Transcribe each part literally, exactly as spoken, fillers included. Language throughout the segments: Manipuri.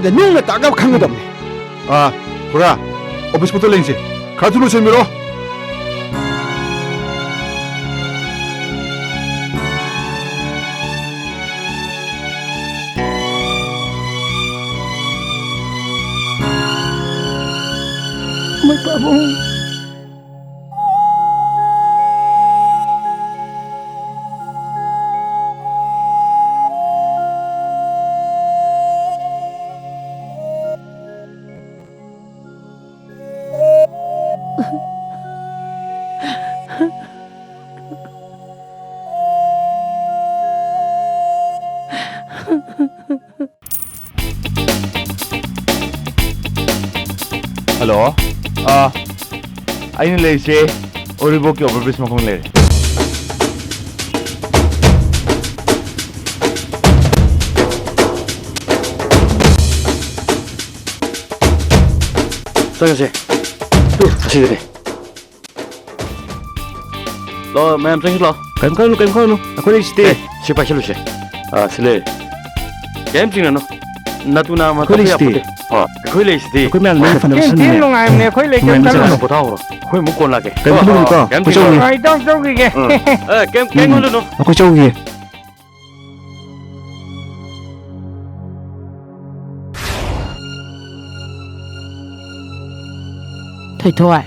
ꯅꯨꯡꯅ ꯇꯥꯛꯑꯒ ꯈꯪꯒꯗꯕꯅꯤ꯫ ꯑꯥ, ꯈꯨꯔꯥ, ꯑꯣꯐꯤꯁ ꯄꯣꯠꯇ ꯂꯦꯡꯁꯤ꯫ ꯈꯔ ꯊꯨꯅ ꯂꯣꯏꯁꯤꯟꯕꯤꯔꯣ꯫ ꯃꯣꯏ ꯄꯥꯕꯨꯡ꯫ ꯍꯜꯂꯣ꯫ ꯑꯥ, ꯑꯩꯅ ꯂꯩꯔꯤꯁꯦ ꯎꯔꯤꯄꯣꯛꯀꯤ ꯑꯣꯚꯔ ꯕ꯭ꯔꯤꯖ ꯃꯈꯣꯡ ꯂꯩꯔꯦ꯫ ꯆꯪꯉꯁꯦ꯫ ꯇꯨ, ꯑꯁꯤꯗꯅꯦ꯫ ꯂꯥꯛꯑꯣ, ꯃꯌꯥꯝ ꯆꯪꯁꯤ ꯂꯥꯛꯑꯣ꯫ ꯀꯩꯝ ꯈꯜꯂꯨꯅꯨ, ꯀꯩꯝ ꯈꯜꯂꯨꯅꯨ꯫ ꯑꯩꯈꯣꯏ ꯂꯩꯁꯤꯗꯤ꯫ ꯑꯦ, ꯁꯤ ꯄꯥꯏꯁꯤꯜꯂꯨꯁꯦ꯫ ꯑꯥ, ꯁꯤ ꯂꯩ꯫ ꯀꯩꯝ ꯆꯤꯡꯅꯅꯨ꯫ ꯅꯇꯨ ꯅꯥꯝꯃ ꯑꯩꯈꯣꯏ ꯇꯞꯄ ꯂꯩꯁꯤꯗꯤ꯫ ꯌꯥꯄꯣꯠꯇꯦ꯫ ꯑꯥ, ꯑꯩꯈꯣꯏ ꯂꯩꯁꯤꯗꯤ꯫ ꯑꯩꯈꯣꯏ ꯃꯌꯥꯝ ꯂꯣꯏꯅ ꯐꯅꯕ ꯊꯤ, ꯊꯤ ꯁꯤꯟꯕꯅꯦ꯫ ꯅꯨꯡꯉꯥꯏꯕꯅꯦ ꯑꯩꯈꯣꯏ ꯂꯩꯀꯦ ꯅꯨꯡꯉꯥꯏꯕꯅꯦ ꯈꯜꯂꯨꯅꯨ꯫ ꯆꯠꯂꯣ꯫ ꯄꯣꯊꯥꯍꯧꯔꯣ꯫ ꯑꯩꯈꯣꯏ ꯑꯃꯨꯛ ꯀꯣꯟ ꯂꯥꯛꯀꯦ꯫ ꯀꯩꯝ ꯈꯜꯂꯨꯅꯨꯀꯣ꯫ ꯑꯥ, ꯀꯩꯝ ꯑꯩꯈꯣꯏ ꯆꯤꯡꯅꯅꯨ꯫ ꯆꯧꯒꯤ꯫ ꯑꯩ ꯇꯧ ꯇꯧꯈꯤꯒꯦ꯫ ꯎꯝ꯫ ꯑꯦ, ꯀꯩꯝ, ꯀꯩꯝ ꯎꯝ꯫ ꯈꯜꯂꯨꯅꯨ꯫ ꯑꯩꯈꯣꯏ ꯆꯧꯒꯤ꯫ ꯊꯣꯏꯊꯣꯏ,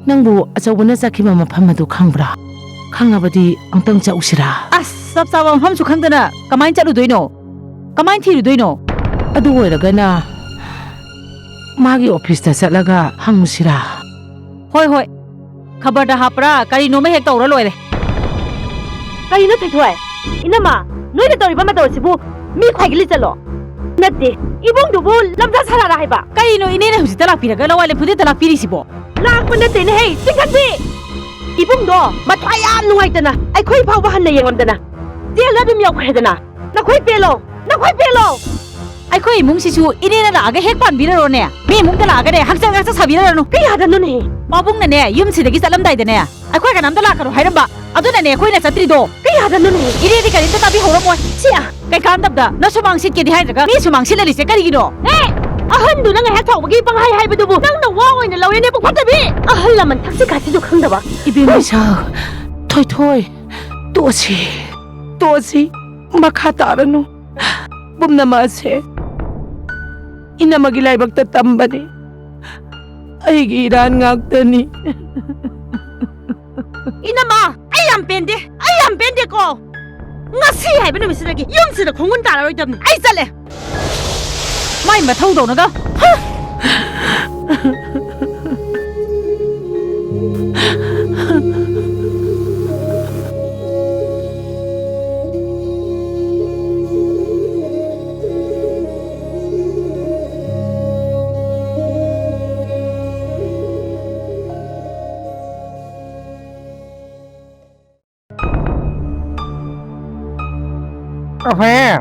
ꯅꯪꯕꯨ ꯑꯆꯧꯕꯅ ꯆꯠꯈꯤꯕ ꯃꯐꯝ ꯑꯗꯨ ꯈꯪꯕ꯭ꯔꯥ? ꯈꯪꯉꯕꯗꯤ ꯑꯃꯨꯛꯇꯪ ꯆꯠꯂꯨꯁꯤꯔꯥ? ꯑꯁ, ꯆꯞ ꯆꯥꯕ ꯃꯐꯝꯁꯨ ꯈꯪꯗꯅ ꯀꯃꯥꯏꯅ ꯆꯠꯂꯨꯗꯣꯏꯅꯣ? ꯀꯃꯥꯏꯅ ꯊꯤꯔꯨꯗꯣꯏꯅꯣ? ꯑꯗꯨ ꯑꯣꯏꯔꯒꯅ ꯃꯥꯒꯤ ꯑꯣꯐꯤꯁꯇ ꯆꯠꯂꯒ ꯍꯪꯉꯨꯁꯤꯔꯥ? ꯍꯣꯏ, ꯍꯣꯏ꯫ ꯈꯕꯔꯗ ꯍꯥꯞꯄ꯭ꯔꯥ ꯀꯔꯤꯅꯣꯃ ꯍꯦꯛ ꯇꯧꯔ ꯂꯣꯏꯔꯦ꯫ ꯀꯔꯤꯅꯣ ꯊꯣꯏꯊꯣꯏ? ꯏꯅꯝꯃ, ꯅꯣꯏꯅ ꯇꯧꯔꯤꯕ ꯃꯇꯧ ꯑꯁꯤꯕꯨ ꯃꯤ ꯈ꯭ꯋꯥꯏꯒꯤ ꯂꯤꯆꯠꯂꯣ? ꯅꯠꯇꯦ, ꯏꯕꯨꯡꯗꯨꯕꯨ ꯂꯝꯖꯥ ꯁꯥꯔꯥꯔ ꯍꯥꯏꯕ? ꯀꯔꯤꯅꯣ ꯏꯅꯦꯅ ꯍꯧꯖꯤꯛꯇ ꯂꯥꯛꯄꯤꯔꯒ ꯂꯋꯥꯏ ꯂꯦꯝꯐꯨꯗꯦꯠꯇ ꯂꯥꯛꯄꯤꯔꯤꯁꯤꯕꯣ? ꯂꯥꯛꯄ ꯅꯠꯇꯦꯅꯦꯍꯦ, ꯆꯤꯡꯈꯠꯄꯤ! ꯏꯕꯨꯡꯗꯣ ꯃꯊ꯭ꯋꯥꯏ ꯌꯥꯝ ꯅꯨꯡꯉꯥꯏꯇꯅ ꯑꯩꯈꯣꯏ ꯐꯥꯎꯕ ꯍꯟꯅ ꯌꯦꯡꯂꯝꯗꯅ ꯖꯦꯜꯗ ꯑꯗꯨꯝ ꯌꯧꯈ꯭ꯔꯦꯗꯅ꯫ ꯅꯈꯣꯏ ꯄꯦꯜꯂꯣ, ꯅꯈꯣꯏ ꯄꯦꯜꯂꯣ! ꯑꯩꯈꯣꯏ ꯏꯃꯨꯡꯁꯤꯁꯨ ꯏꯅꯦꯅ ꯂꯥꯛꯑꯒ ꯍꯦꯛ ꯄꯥꯟꯕꯤꯔꯔꯣꯅꯦ꯫ ꯃꯤ ꯏꯃꯨꯡꯗ ꯂꯥꯛꯑꯒꯅꯦ ꯍꯛꯆꯥꯡ ꯍꯛꯆꯥꯡ ꯁꯥꯕꯤꯔꯔꯅꯨ꯫ ꯀꯩ ꯌꯥꯗꯅꯣꯅꯦ? ꯄꯥꯕꯨꯡꯅꯅꯦ ꯌꯨꯝꯁꯤꯗꯒꯤ ꯆꯠꯂꯝꯗꯥꯏꯗꯅꯦ ꯑꯩꯈꯣꯏ ꯀꯅꯥꯝꯇ ꯂꯥꯛꯀꯅꯨ ꯍꯥꯏꯔꯝꯕ꯫ ꯑꯗꯨꯅꯅꯦ ꯑꯩꯈꯣꯏꯅ ꯆꯠꯇ꯭ꯔꯤꯗꯣ꯫ ꯀꯩ ꯌꯥꯗꯅꯣꯅꯦ? ꯏꯅꯦꯗꯤ ꯀꯔꯤꯝꯇ ꯇꯥꯕꯤꯍꯧꯔꯝꯃꯣꯏ꯫ ꯁꯤ ꯀꯩꯀꯥꯟꯗꯕꯗ ꯅꯁꯨ ꯃꯥꯡ ꯁꯤꯠꯀꯦꯗꯤ ꯍꯥꯏꯗ꯭ꯔꯒ ꯃꯤꯁꯨ ꯃꯥꯡ ꯁꯤꯠꯂꯜꯂꯤꯁꯦ ꯀꯔꯤꯒꯤꯅꯣ? ꯑꯦ! ꯑꯍꯟꯗꯨꯅ ꯉꯥꯏꯍꯥꯛ ꯁꯥꯎꯕꯒꯤ ꯄꯪꯍꯥꯏ ꯍꯥꯏꯕꯗꯨꯕꯨ ꯅꯪꯅ ꯋꯥ ꯑꯣꯏꯅ ꯂꯧꯔꯦꯅꯦ, ꯄꯨꯐꯠꯇꯕꯤ! ꯑꯍꯜ ꯂꯃꯟ ꯊꯛꯁꯤ ꯈꯥꯁꯤꯁꯨ ꯈꯪꯗꯕ꯫ ꯏꯕꯦꯝ ꯏꯆꯥ, ꯊꯣꯏꯊꯣꯏ, ꯇꯣꯛꯑꯁꯤ, ꯇꯣꯛꯑꯁꯤ, ꯃꯈꯥ ꯇꯥꯔꯅꯨ꯫ ꯄꯨꯝꯅꯃꯛ ꯑꯁꯦ ꯏꯅꯝꯃꯒꯤ ꯂꯥꯏꯕꯛꯇ ꯇꯝꯕꯅꯤ꯫ ꯑꯩꯒꯤ ꯏꯔꯥꯟ ꯉꯥꯛꯇꯅꯤ꯫ ꯏꯅꯝꯃ, ꯑꯩ ꯌꯥꯝ ꯄꯦꯟꯗꯦ, ꯑꯩ ꯌꯥꯝ ꯄꯦꯟꯗꯦꯀꯣ꯫ ꯉꯁꯤ ꯍꯥꯏꯕ ꯅꯨꯃꯤꯠꯁꯤꯗꯒꯤ ꯌꯨꯝꯁꯤꯗ ꯈꯣꯡꯒꯨꯟ ꯇꯥꯔꯔꯣꯏꯗꯕꯅꯤ꯫ ꯑꯩ ꯆꯠꯂꯦ꯫ ꯃꯥꯏ ꯃꯊꯧ ꯇꯧꯅꯒ꯫ ꯍ! ꯑꯐꯦ,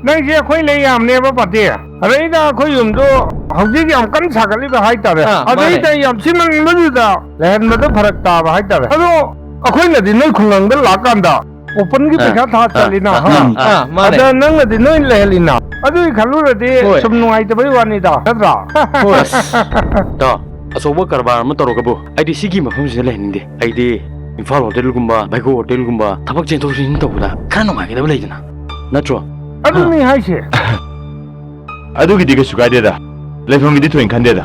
ꯅꯪꯁꯦ ꯑꯩꯈꯣꯏ ꯂꯩ ꯌꯥꯝꯅꯦꯕ ꯄꯥꯇꯤ꯫ ꯑꯗꯩꯗ ꯑꯩꯈꯣꯏ ꯌꯨꯝꯗꯣ ꯍꯧꯖꯤꯛ ꯌꯥꯝ ꯀꯟꯅ ꯁꯥꯒꯠꯂꯤꯕ ꯍꯥꯏꯇꯥꯔꯦ꯫ ꯑꯥ, ꯃꯥꯅꯦ꯫ ꯑꯗꯩꯗ ꯌꯥꯝ ꯁꯤꯃꯟꯕꯗꯨꯗ ꯂꯩꯍꯟꯕꯗꯣ ꯐꯔꯛ ꯇꯥꯕ ꯍꯥꯏꯇꯥꯔꯦ꯫ ꯑꯗꯣ ꯑꯩꯈꯣꯏꯅꯗꯤ ꯅꯣꯏ ꯈꯨꯡꯒꯪꯗ ꯂꯥꯛꯀꯥꯟꯗ openꯒꯤ ꯑꯥ, ꯄꯩꯁꯥ ꯊꯥ ꯑꯥ, ꯆꯠꯂꯤꯅ, ꯑꯥ, ꯍꯥ? ꯑꯥ, ꯑꯥ, ꯃꯥꯅꯦ꯫ ꯑꯗ ꯅꯪꯅꯗꯤ ꯅꯣꯏ ꯂꯩꯍꯜꯂꯤꯅ꯫ ꯑꯗꯨꯒꯤ ꯈꯜꯂꯨꯔꯗꯤ ꯍꯣꯏ꯫ ꯁꯨꯝ ꯅꯨꯡꯉꯥꯏꯇꯕꯩ ꯋꯥꯅꯤꯗ, ꯅꯠꯇ꯭ꯔꯥ? ꯍꯣꯏ꯫ ꯇꯥꯎ, ꯑꯆꯧꯕ ꯀꯔꯕꯥꯔ ꯑꯃ ꯇꯧꯔꯒꯕꯨ ꯑꯩꯗꯤ ꯁꯤꯒꯤ ꯃꯐꯝꯁꯤꯗ ꯂꯩꯍꯟꯅꯤꯡꯗꯦ꯫ ꯑꯩꯗꯤ ꯏꯝꯐꯥꯜ ꯍꯣꯇꯦꯜꯒꯨꯝꯕ, ꯕꯥꯏꯒꯣ ꯍꯣꯇꯦꯜꯒꯨꯝꯕ ꯊꯕꯛ ꯆꯦꯟꯊꯣꯛ ꯆꯦꯟꯁꯤꯟ ꯇꯧꯕꯗ ꯈꯔ ꯅꯨꯡꯉꯥꯏꯒꯗꯕ ꯂꯩꯗꯅ, ꯅꯠꯇ꯭ꯔꯣ? ꯑꯗꯨꯅꯤ ꯍꯥꯏꯁꯦ꯫ ꯑꯗꯨꯒꯤꯗꯤ ꯀꯩꯁꯨ ꯀꯥꯏꯗꯦꯗ, ꯂꯩꯐꯝꯒꯤꯗꯤ ꯊꯣꯏꯅ ꯈꯟꯗꯦꯗ꯫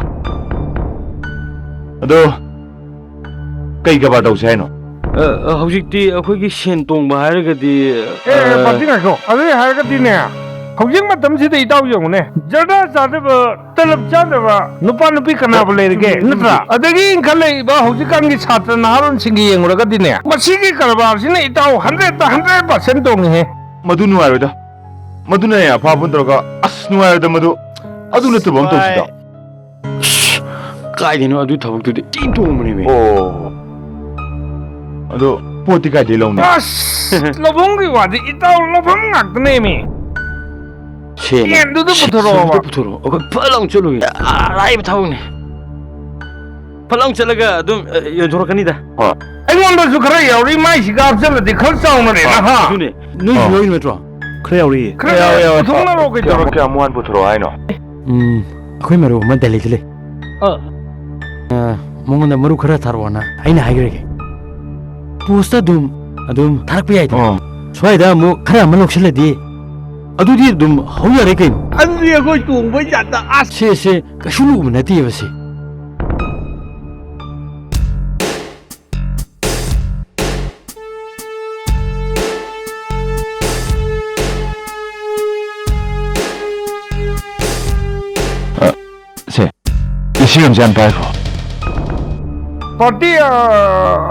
ꯑꯗꯣ ꯀꯩ ꯀꯔꯕꯥꯔ ꯇꯧꯁꯦ ꯍꯥꯏꯅꯣ? ꯑ, ꯑ, ꯍꯧꯖꯤꯛꯇꯤ ꯑꯩꯈꯣꯏꯒꯤ ꯁꯦꯟ ꯇꯣꯡꯕ ꯍꯥꯏꯔꯒꯗꯤ, ꯑꯦ, ꯑ, ꯄꯥꯔꯇꯤ ꯉꯥꯏꯈꯣ꯫ ꯑꯗꯨꯏ ꯍꯥꯏꯔꯒꯗꯤꯅꯦ, ꯍꯧꯖꯤꯛ ꯃꯇꯝꯁꯤꯗ ꯏꯇꯥꯎ ꯌꯦꯡꯉꯨꯅꯦ, ꯖꯔꯗꯥ ꯆꯥꯗꯕ, ꯇꯂꯕ ꯆꯥꯗꯕ ꯅꯨꯄꯥ ꯅꯨꯄꯤ ꯀꯅꯥꯕꯨ ꯂꯩꯔꯤꯒꯦ, ꯆꯨꯝꯃꯤ, ꯆꯨꯝꯃꯤ, ꯅꯠꯇ꯭ꯔꯥ? ꯆꯨꯝꯃꯤ꯫ ꯑꯗꯒꯤ ꯏꯟꯈꯠꯂꯛꯏꯕ ꯍꯧꯖꯤꯛꯀꯥꯟꯒꯤ ꯁꯥꯇ꯭ꯔ ꯅꯍꯥꯔꯣꯟꯁꯤꯡꯒꯤ ꯌꯦꯡꯉꯨꯔꯒꯗꯤꯅꯦ, ꯃꯁꯤꯒꯤ ꯀꯔꯕꯥꯔꯁꯤꯅ ꯏꯇꯥꯎ hundredꯇ hundred percent ꯇꯣꯡꯉꯤꯍꯦ꯫ ꯃꯗꯨ ꯅꯨꯡꯉꯥꯏꯔꯣꯏꯗ꯫ ꯃꯗꯨꯅ ꯍꯦꯟꯅ ꯑꯐꯕ ꯇꯧꯔꯒ, ꯑꯁ, ꯅꯨꯡꯉꯥꯏꯔꯣꯏꯗ ꯃꯗꯨ꯫ ꯑꯗꯨ ꯅꯠꯇꯕ ꯑꯃ ꯇꯧꯁꯤꯗ꯫ ꯚꯥꯏ꯫ ꯑꯁ, ꯀꯥꯏꯗꯩꯅꯣ ꯑꯗꯨ ꯊꯕꯛꯇꯨꯗꯤ ꯊꯤ ꯇꯣꯡꯕꯅꯦꯃꯤ꯫ ꯑꯣ꯫ ꯑꯗꯣ ꯄꯣꯠꯇꯤ ꯀꯥꯏꯗꯩ ꯂꯧꯅꯤ? ꯑꯁ, ꯂꯧꯐꯝꯒꯤ ꯋꯥꯗꯤ ꯏꯇꯥꯎ ꯂꯧꯐꯝ ꯉꯥꯛꯇꯅꯦꯃꯤ꯫ ꯁꯦꯝꯗꯨꯗ ꯄꯨꯊꯣꯔꯛꯑꯣꯕ꯫ ꯁꯦꯝꯗꯨꯗ ꯄꯨꯊꯣꯔꯛꯑꯣ꯫ ꯑꯩꯈꯣꯏ ꯐꯠ ꯂꯥꯎ ꯆꯠꯂꯨꯒꯦ꯫ ꯑꯔꯥꯏꯕ ꯊꯕꯛꯅꯤ꯫ ꯐꯠ ꯂꯥꯎ ꯆꯠꯂꯒ ꯑꯗꯨꯝ, ꯑ, ꯌꯣꯟꯊꯣꯔꯛꯀꯅꯤꯗ꯫ ꯑꯩꯉꯣꯟꯗꯁꯨ ꯈꯔ ꯌꯥꯎꯔꯤ, ꯃꯥꯏꯁꯤꯒ ꯍꯥꯞꯆꯜꯂꯗꯤ ꯈꯔ ꯆꯥꯎꯅꯔꯦꯅ, ꯍꯥ? ꯑꯗꯨꯅꯦ꯫ ꯅꯣꯏꯁꯨ ꯑꯥ꯫ ꯌꯥꯎꯔꯤ ꯅꯠꯇ꯭ꯔꯣ? ꯈꯔ ꯌꯥꯎꯔꯤ꯫ ꯈꯔ ꯌꯥꯎꯔꯤ, ꯌꯥꯎꯔꯤ꯫ ꯄꯨꯊꯣꯛꯅꯔꯣ, ꯀꯩꯗꯧꯔꯒꯦ? ꯀꯌꯥꯃꯨꯛ, ꯀꯌꯥꯃꯨꯛ ꯍꯥꯟ ꯄꯨꯊꯣꯔꯛꯑꯣ ꯍꯥꯏꯅꯣ? ꯎꯝ, ꯑꯩꯈꯣꯏ ꯃꯔꯨꯞ ꯑꯃ ꯗꯦꯜꯂꯤꯗ ꯂꯩ꯫ ꯑꯥ꯫ ꯑ, ꯃꯉꯣꯟꯗ ꯃꯔꯨꯞ ꯈꯔ ꯊꯥꯔꯛꯑꯣꯅ ꯑꯩꯅ ꯍꯥꯏꯈ꯭ꯔꯒꯦ꯫ ꯄꯣꯁꯇ ꯑꯗꯨꯝ, ꯑꯗꯨꯝ ꯊꯥꯔꯛꯄ ꯌꯥꯏꯗꯅ꯫ ꯑꯣ꯫ ꯁ꯭ꯋꯥꯏꯗ ꯑꯃꯨꯛ ꯈꯔ ꯑꯃ ꯂꯧꯁꯤꯜꯂꯗꯤ ꯑꯗꯨꯗꯤ ꯑꯗꯨꯝ ꯍꯧ ꯌꯥꯔꯦ ꯀꯩꯅꯣ꯫ ꯑꯗꯨꯗꯤ ꯑꯩꯈꯣꯏ ꯇꯣꯡꯕꯩ ꯖꯥꯠꯇ ꯑꯁ꯫ ꯁꯦ, ꯁꯦ, ꯀꯩꯁꯨ ꯂꯨꯕ ꯅꯠꯇꯦꯕ ꯁꯦ꯫ ꯑ, ꯁꯦ, ꯂꯤꯁꯤꯡ ꯑꯃ ꯆꯥꯝ ꯄꯥꯏꯈ꯭ꯔꯣ꯫ ꯄꯥꯔꯇꯤ, ꯑ,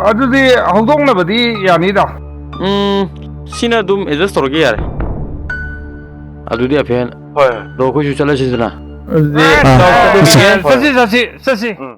ꯑꯗꯨꯗꯤ ꯍꯧꯗꯣꯛꯅꯕꯗꯤ ꯌꯥꯅꯤꯗ꯫ ꯎꯝ, ꯁꯤꯅ ꯑꯗꯨꯝ ꯑꯦꯗꯖꯁ ꯇꯧꯔꯒꯦ ꯌꯥꯔꯦ꯫ ꯑꯗꯨꯗꯤ ꯑꯐꯦꯟ꯫ ꯍꯣꯏ, ꯍꯣꯏ꯫ ꯑꯗꯣ ꯑꯩꯈꯣꯏꯁꯨ ꯆꯠꯂꯁꯤꯗꯅ꯫ ꯑꯗꯨꯗꯤ ꯑꯦ, ꯑ, ꯆꯠꯁꯤ, ꯆꯠꯁꯤ, ꯆꯠꯁꯤ, ꯆꯠꯁꯤ꯫ ꯎꯝ꯫